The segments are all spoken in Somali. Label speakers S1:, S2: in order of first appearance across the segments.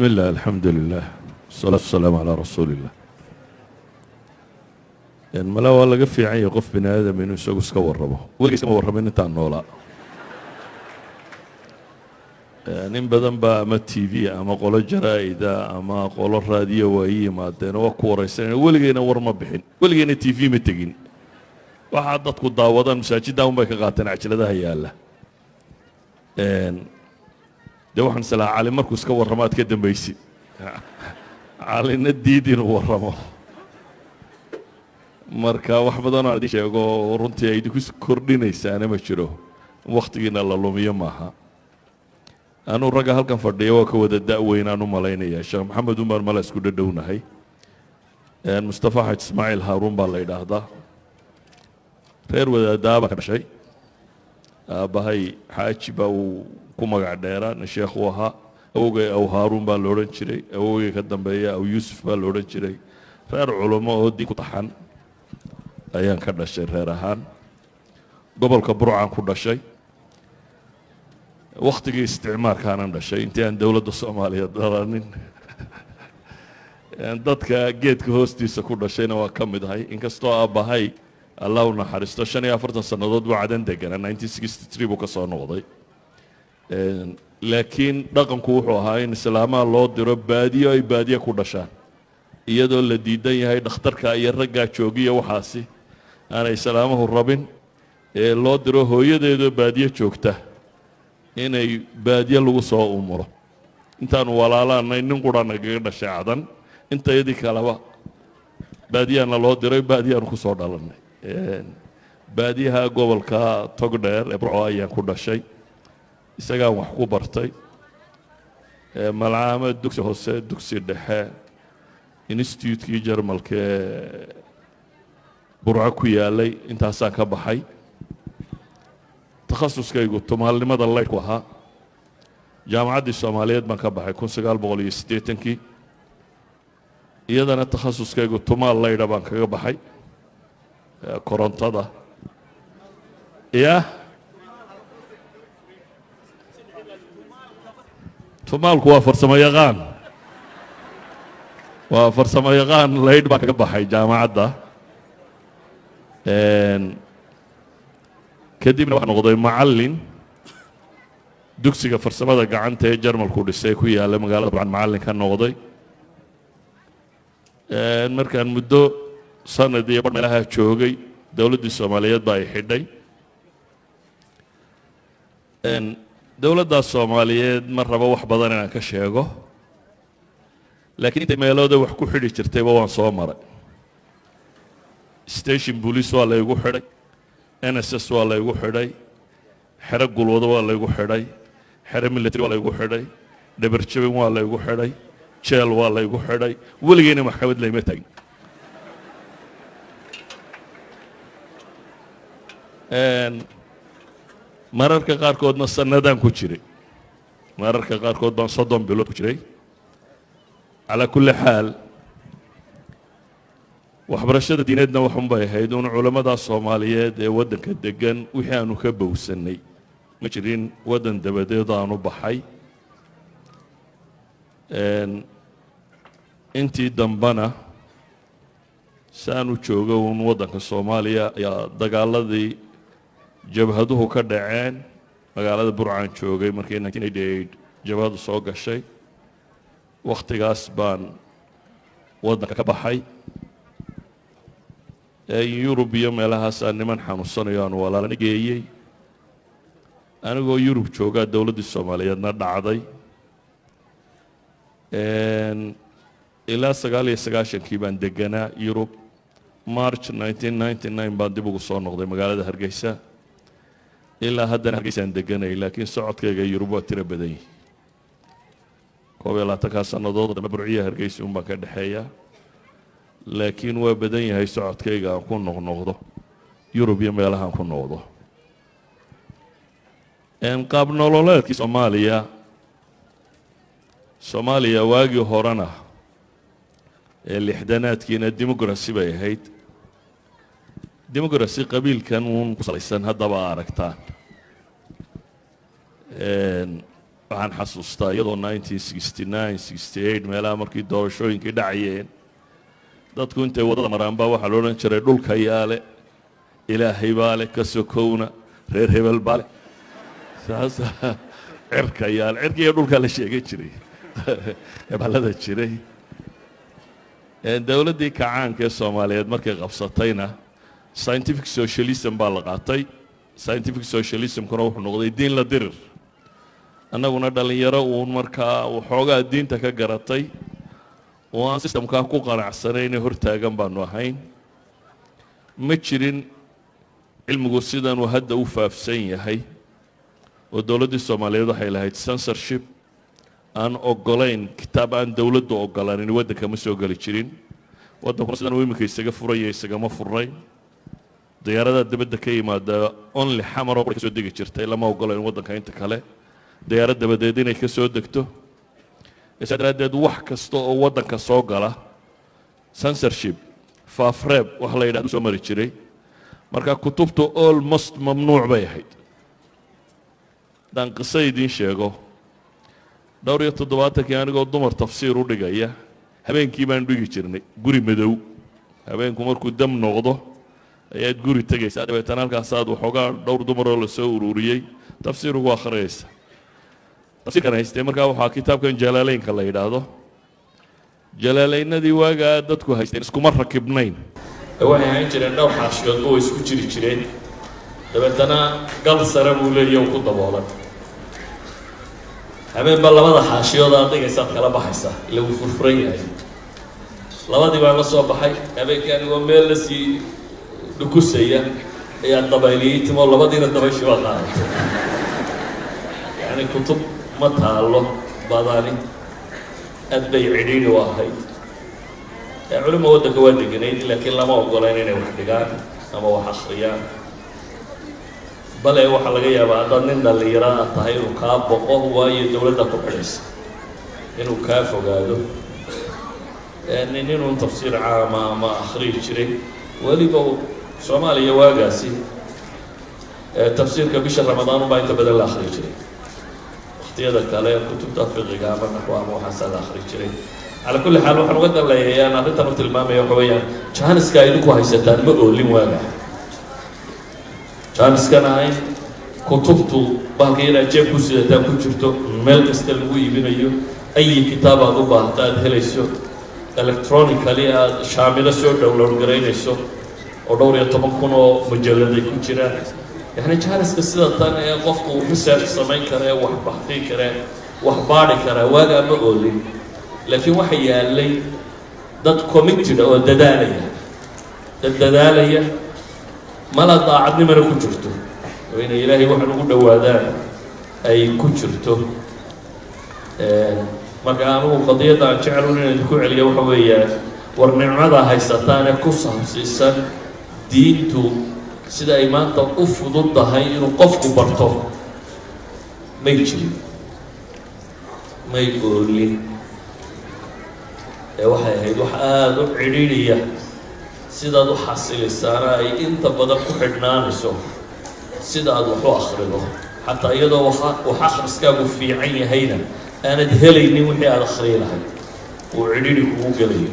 S1: Bismi illah, alxamdu lilah, wasalaatu wasalaamu calaa rasuuli illah. Mala waa laga fiican yahay qof bini aadam inuu isagu iska warramo. Weligay iskama warramin intaan noolaa. Nin badan baa ama TV ama qolo jaraa-ida ama qolo raadiyo waa ii yimaadeen oo waa ku waraysanayna. Weligeyna war ma bixin, weligeyna TV ma tegin. Waxaa dadku daawadaan masaajidda un bay ka qaateen cajaladaha yaalla. Dee waxaan islahaa Cali markuu iska warramo aad ka dambaysid. Calina diid inuu warramo. Marka wax badanoo idin sheego runtii ay idinku kordhinaysaana ma jiro, wakhtigiina la lumiyo maaha. Anuu ragga halkan fadhiya waa ka wada da-weynaan u malaynaya. Sheekh Maxamed umar mala isku dhadhownahay. Mustafa Xaj Ismaaciil Haaruun baa la yidhaahdaa. Reer wadaadaa baa ka dhashay. Aabbahay Xaaji baa uu ku magac dheeraa, nin sheekh uu ahaa. Awogay Aw Haaruun baa la odhan jiray, awogay ka dambeeya Aw Yuusuf baa la odhan jiray. Reer culummo oo diin ku taxan ayaan ka dhashay. Reer ahaan gobolka Burcaan ku dhashay, wakhtigii isticmaarkaanan dhashay, intii aan dowladda Soomaaliya dalanin. Dadka geedka hoostiisa ku dhashayna waa ka mid ahay, inkastoo aabbahay, Allah u naxariisto, 45 sannadood buu Cadan deganaa, 1963 buu ka soo noqday. Laakiin dhaqanku wuxuu ahaa in islaamaha loo diro baadiyo, ay baadiye ku dhashaan, iyadoo la diidan yahay dhakhtarka iyo raggaa joogiya. Waxaasi aanay islaamahu rabin ee loo diro hooyadeedoo baadiye joogta inay baadiye lagu soo umuro. Intaanu walaalaanay nin qura nagaga dhashay Cadan, intayadii kaleba baadiyaana loo diray, baadiyaanu ku soo dhalannay. Baadiyaha gobolka Togdheer ee Burco ayaan ku dhashay, isagaan wax ku bartay malcaamad, dugsi hoose, dugsi dhexe, institutekii Jarmalka ee Burco ku yaalay intaasaan ka baxay. Takhasuskaygu tumaalnimada laydhku ahaa. Jaamacaddii Soomaaliyeed baan ka baxay 1980-kii, iyadana takhasuskaygu tumaal laydha baan kaga baxay, korontada ya. Tumaalku waa farsamo yaqaan, waa farsamo yaqaan. Laydh baan kaga baxay jaamacadda. Kadibna waxaa noqday macallin dugsiga farsamada gacanta ee Jarmalku dhisay ku yaalla magaalada Burcan, macallin ka noqday. Markaan muddo sanad iyo bar meelaha joogay, dowladdii Soomaaliyeed baa ay xidhay. Dowladdaas Soomaaliyeed ma rabo wax badan inaan ka sheego, laakiin intay meelooda wax ku xidhi jirtayba waan soo maray. Station police waa laygu xidhay, NSS waa laygu xidhay, xero gulwado waa laygu xidhay, xero military waa laygu xidhay, dhabarjabin waa laygu xidhay, jeel waa laygu xidhay. Weligeyna maxkamad layma taagin. Mararka qaarkoodna sanadaan ku jiray, mararka qaarkood baan 30 bilood ku jiray. Calaa kulli xaal, waxbarashada diineedna waxun bay ahayd un culammada Soomaaliyeed ee waddanka degan wixii aanu ka bowsannay. Ma jirin waddan dabadeed aanu baxay. Intii dambana saanu joogo uun waddanka Soomaaliya ayaa dagaaladii jabhaduhu ka dhaceen. Magaalada Burcaan joogay markii 1988 jabhadu soo gashay. Wakhtigaas baan waddanka ka baxay. Yurub iyo meelahaasaa niman xanuunsanayo aan walaalana geeyey. Anigoo Yurub joogaa dowladdii Soomaaliyeedna dhacday. Ilaa 99-kii baan deganaa Yurub. March 1999 baan dib ugu soo noqday magaalada Hargeysa. Ilaa haddana Hargeysaan deganay, laakiin socodkayga Yurub waa tiro badan yihi. 21-kaa sannadood dambe Burciya Hargeysa un baan ka dhexeeya, laakiin waa badan yahay socodkayga aan ku noqnoqdo Yurub iyo meelahaan ku noqdo. Qaab nololeedkii Soomaaliya waagii horena ee lixdanaadkiina democracy bay ahayd, democracy qabiilkan uun ku salaysan. Haddaba aragtaan Waxaan xasuustaa iyadoo 1969, 68 meelaha markii doorashooyinkii dhacayeen, dadku intay waddada maraan baa waxaa la odhan jiray, "Dhulka yaale, Ilaahay baa le, ka sokowna reer hebel baa le, saasa cirka yaale." Cirka iyo dhulkaa la sheegan jiray, hebelada jiray. Dowladdii kacaanka ee Soomaaliyeed markay qabsatayna, scientific socialism baa la qaatay. Scientific socialismkuna wuxuu noqday diin la dirir. Annaguna dhallinyaro uun markaa waxoogaa diinta ka garatay oo aan systemkaa ku qanacsanayne hortaagan baanu ahayn. Ma jirin cilmigu sidanuu hadda u faafsan yahay, oo dowladdii Soomaaliyeed waxay lahayd censorship aan ogolayn kitaab aan dowladdu ogolaanin waddanka ma soo geli jirin. Waddankuna sidan uu iminka isaga furaya isagama furnayn. Diyaaradaha dibadda ka yimaada only Xamaroo ka soo degi jirtay. Lama ogolayn waddanka inta kale diyaarad dabadeed inay ka soo degto. Saa daraaddeed wax kasta oo waddanka soo gala censorship, faafreeb wax la yidhahdo soo mari jiray. Marka kutubtu almost mamnuuc bay ahayd. Haddaan qiso idiin sheego, dhowr iyo toddobaatankii anigoo dumar tafsiir u dhigaya, habeenkii baan dhigi jirnay guri madow. Habeenku markuu dam noqdo ayaad guri tegaysaa, dabeetana halkaasaad waxoogaa dhowr dumaroo lasoo ururiyey tafsiir ugu akhriyaysa. Tafsiirkan haystee markaa waxaa kitaabkan Jalaaleynka la yidhaahdo. Jalaaleynadii waagaa dadku haysteen iskuma rakibnayn, waxay ahaan jireen dhowr xaashiyoodba way isku jiri jireen. Dabeetana gal sare buu leeya ku daboolan. Habeen baa labada xaashiyood aad dhigaysaad kala baxaysaa, ila wuu furfuran yahay. Labadii baan la soo baxay habeenkii, anigoo meel lasii dhukusaya ayaa dabayliyey timo, labadiina dabayshii baa qaadatay. Yacni kutub ma taalo badani, aad bay cidhiidhi u ahayd. Culima waddanka waa deganayd, laakiin lama ogolayn inay wax dhigaan ama wax akhriyaan. Bale waxaa laga yaabaa haddaad nin dhallinyaro ah tahay inuu kaa boqo, waayo dowladda ku xidhaysa inuu kaa fogaado. Nin inuu tafsiir caama ama akhriyi jiray weliba Soomaaliya waagaasi tafsiirka bisha Ramadaan unbaa inta badan la akhriyi jiray. Waqtiyada kale kutubta fiqiga ama naxwa ama waxaasaa la akhri jiray. Calaa kulli xaal, waxaan uga danleeyay aan arrintan u tilmaamaya waxa weeyaan, jaaniska idinku haysataan ma oolin waaga. Jaaniskana in kutubtu bahalka inaad jeeb ku sidataan ku jirto, meel kasta lagu iibinayo, ayi kitaab aad u baahata aada helayso, electronically aada Shaamilo soo download garaynayso oo dhowr iyo toban kun oo mujalad ay ku jiraan. Yacni jaaniska sida tan ee qofku uu research samayn karee, wax baxfi karee, wax baadhi karaa, waagaa ma oolin. Laakiin waxa yaalay dad committed oo dadaalaya, dad dadaalaya, mala daacadnimana ku jirto oo inay Ilaahay waxan ugu dhowaadaan ay ku jirto. Marka anugu qadiyadda aan jecelun inaan idinku celiyo waxa weeyaan, war nicmada haysataane ku saabsiisan diintu sida ay maanta u fudud tahay inuu qofku barto may jirin, may oolin. Ee waxay ahayd wax aada u cidhiidhiya, sidaad u xasilisaana ay inta badan ku xidhnaanayso sida aad wax u akhrido. Xataa iyadoo wax akhriskaagu fiican yahayna, aanad helaynin wixii aada akhriyi lahayd, uu cidhiidhi kugu gelayo.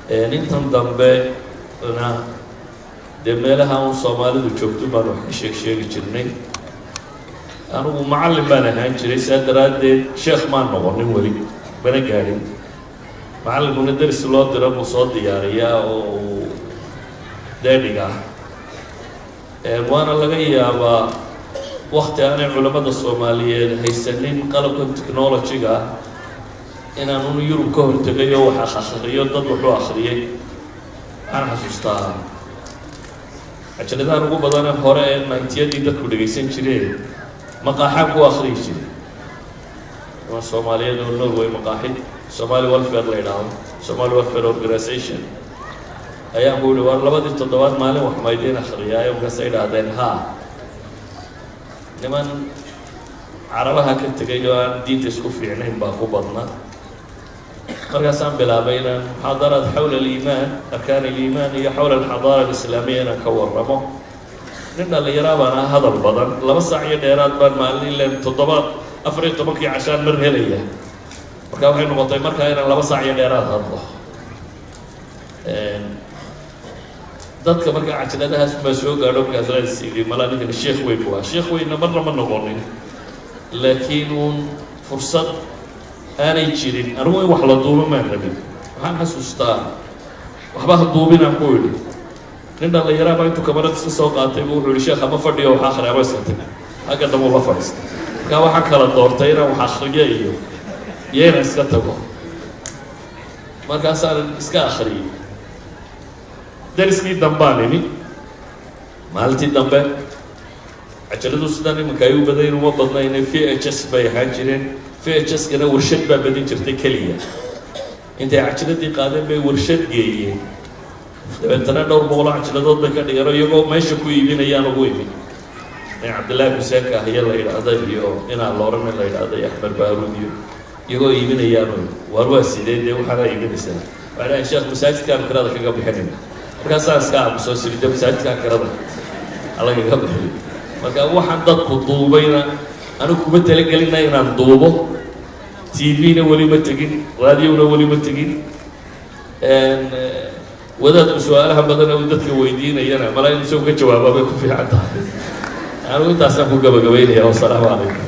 S1: Intan dambe na dee meelaha un Soomaalidu joogto baan wax ka sheeg sheegi jirnay. Anigu macallin baan ahaan jiray, saa daraaddeed sheekh maan noqonin, weli mana gaadhin. Macallinkuna deris loo diro buu soo diyaariyaa oo uu deedhigaa. Waana laga yaabaa wakti aanay culammada Soomaaliyeed haysanin qalabkan technology-ga ah inaan un Yurub ka hortegay oo wax akhriyo, dad wax u akhriyay. Waxaan xasuustaa cajaladahan ugu badane hore ee 90-yadii dadku dhegaysan jireen maqaaxaan ku akhriyi jiray. Niman Soomaaliyeed oo Norway maqaaxid Somali Welfare la yidhaahdo, Somali Welfare Organization, ayaan ku yihi, "War labadii toddobaad maalin wax maydiin akhriyaayo?" Markaasay idhaahdeen, "Haa." Niman Carabaha ka tegay oo aan diinta isku fiicnayn baa ku badna. Markaasaan bilaabay inaan muxaadaraad xawla aliimaan, arkaan aliimaan iyo xawla alxadaara alislaamiya inaan ka warramo. Nin dhallinyaraa baan ah, hadal badan. 2 saac iyo dheeraad baan maalin ilan toddobaad 14-kii cashaan mar helaya. Marka waxay noqotay markaa inaan 2 saac iyo dheeraad hadlo dadka. Markaa cajaladahaas baa soo gaadho. Markaas la is yidhi, malaa ninkani sheekh weyn bu ahaa. Sheekh weynna marna ma noqonin, laakiin uun fursad aanay jirin. Anigu in wax la duubo maan rabin. Waxaan xasuustaa, waxba ha duubinaan ku idhi. Nin dhallinyaraa baa intuu kamarad iska soo qaatay buu wuxuu yihi, "Sheekh, ama fadhiyo wax akhri ama iska tag." Hagga dambe ula fadhiistay. Markaa waxaan kala doortay inaan wax akriyo iyo inaan iska tago. Markaasaan iska akhriyey. Dariskii dambaan imi maalintii dambe. Cajaladu sidaan iminka ay u badayn uma badnayne, VHS bay ahaan jireen. VHS-kana warshad baa badin jirtay keliya. Intay cajaladii qaadeen bay warshad geeyeen. Dabeetana dhowr boqoloo cajiladood bay ka dhigeen oo iyagoo meesha ku iibinayaan ugu imi. Nin Cabdillaahi Xuseenka ahiyo la yidhaahda iyo inaa Loorane la yidhaahda iyo Axmed Baaruud iyo iyagoo iibinayaan. Waar, waa sidee dee waxaana iibinaysaa? Waxay dhahayn, "Sheekh, masaajidkaan kirada kaga bixinayna." Markaasaan iska aamusoo siri, dee masaajidkaan kirada alagaga bixiyo. Marka waxaan dadku duubayna anigu kuma talagelina inaan duubo. TV-na weli ma tegin, raadiyona weli ma tegin. Wadaadku su-aalaha badan uu dadka weydiinayana malaa inu isagu ka jawaabaa bay ku fiican tahay. Anigu intaasaan ku gabagabaynaya. Wasalaamu calaykum.